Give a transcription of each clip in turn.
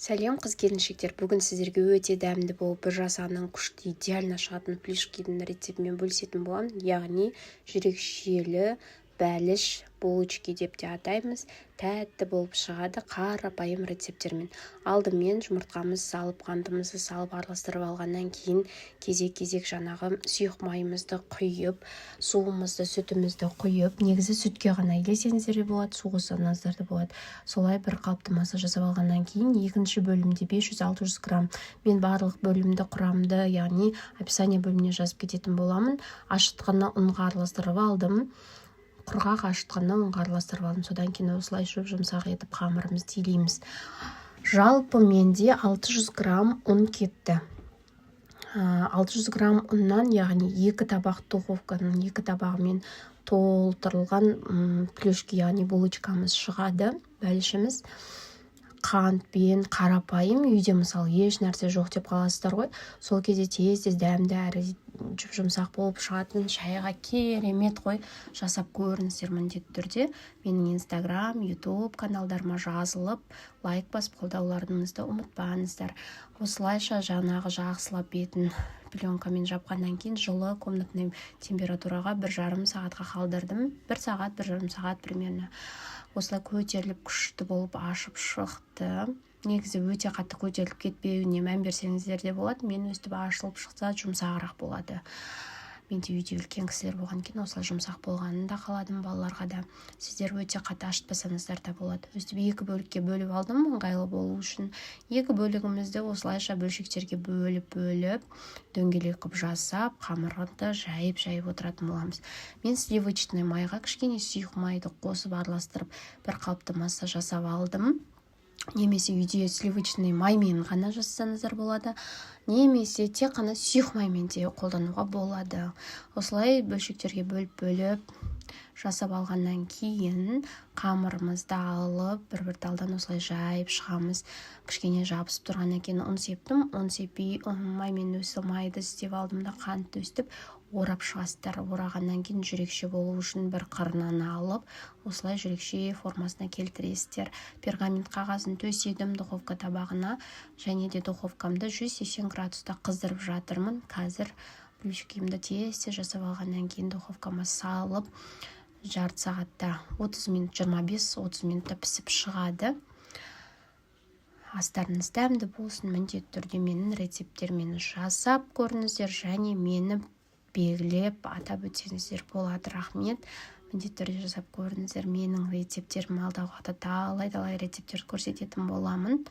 Сәлем, қыз келіншектер! Бүгін сіздерге өте дәмді болып, бір жасағаннан күшті, идеально шығатын плюшкидің рецептімен бөлісетін боламын, яғни жүрекшелі бәліш, булочки деп те атаймыз. Тәтті болып шығады қарапайым рецепттермен. Алдымен жұмыртқамызды салып, қантымызды салып, араластырып алғаннан кейін кезек-кезек жаңағы сұйық майымызды құйып, суымызды, сүтімізді құйып, негізі сүтке ғана илесеңіздер де болады, су қоссаңыздар да болады. Солай бір қалыпты масса жасап алғаннан кейін екінші бөлімде 500-600 грамм, мен барлық бөлімді, құрамды, яғни описание бөліміне жазып кететін боламын, ашытқыны ұнға араластырып алдым, құрғақ ашытқыны ұнға араластырып алдым. Содан кейін осылай жұп жұмсақ етіп қамырымызды илейміз. Жалпы менде 600 грамм ұн кетті. 600 грамм ұннан, яғни екі табақ, духовканың екі табағымен толтырылған плюшки, яғни булочкамыз шығады, бәлішіміз. Қантпен қарапайым, үйде, мысалы, еш нәрсе жоқ деп қаласыздар ғой, сол кезде тез тез дәмді әрі жұп жұмсақ болып шығатын, шайға керемет қой, жасап көріңіздер міндетті түрде. Менің Инстаграм, Ютуб каналдарыма жазылып, лайк басып, қолдауларыңызды ұмытпаңыздар. Осылайша жаңағы жақсылап бетін пленкамен жапқаннан кейін жылы комнатный температураға 1,5 сағатқа қалдырдым. Бір сағат, 1,5 сағат примерно. Осылай көтеріліп, күшті болып ашып шықты. Негізі өте қатты көтеріліп кетпеуіне мән берсеңіздер де болады. Мен өстіп ашылып шықса, жұмсағырақ болады. Менде үйде үлкен кісілер болған кейін, осылай жұмсақ болғанын да қаладым балаларға да. Сіздер өте қатты ашытпасаңыздар да болады. Өстіп екі бөлікке бөліп алдым ыңғайлы болу үшін. Екі бөлігімізді осылайша бөлшектерге бөліп бөліп, дөңгелек қылып жасап, қамырды жайып жайып отыратын боламыз. Мен сливочный майға кішкене сұйық майды қосып, араластырып, бір қалыпты масса жасап алдым. Немесе үйде сливочный маймен ғана жасасаңыздар болады, немесе тек қана сұйық маймен де қолдануға болады. Осылай бөлшектерге бөліп бөліп жасап алғаннан кейін қамырымызды алып, бір бір талдан осылай жайып шығамыз. Кішкене жабысып тұрғаннан кейін ұн септім. Ұн сеппей, маймен осы майды істеп алдым да, қантты өстіп орап шығасыздар. Орағаннан кейін жүрекше болу үшін бір қырынан алып, осылай жүрекше формасына келтіресіздер. Пергамент қағазын төседім духовка табағына және де духовкамды 180 градуста қыздырып жатырмын. Қазір плюшкимді тез тез жасап алғаннан кейін духовкама салып, жарты сағатта, 30 минут, 25-30 минутта пісіп шығады. Астарыңыз дәмді болсын! Міндетті түрде менің рецепттеріммен жасап көріңіздер және мені белгілеп, атап өтсеңіздер болады. Рахмет! Міндетті түрде жасап көріңіздер менің рецепттерім. Алдағы уақытта талай талай рецепттер көрсететін боламын.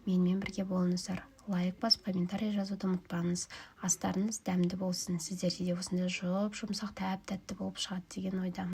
Менімен бірге болыңыздар, лайк басып, комментарий жазуды ұмытпаңыз. Астарыңыз дәмді болсын! Сіздерде де осындай жұп жұмсақ, тәп тәтті болып шығады деген ойдамын.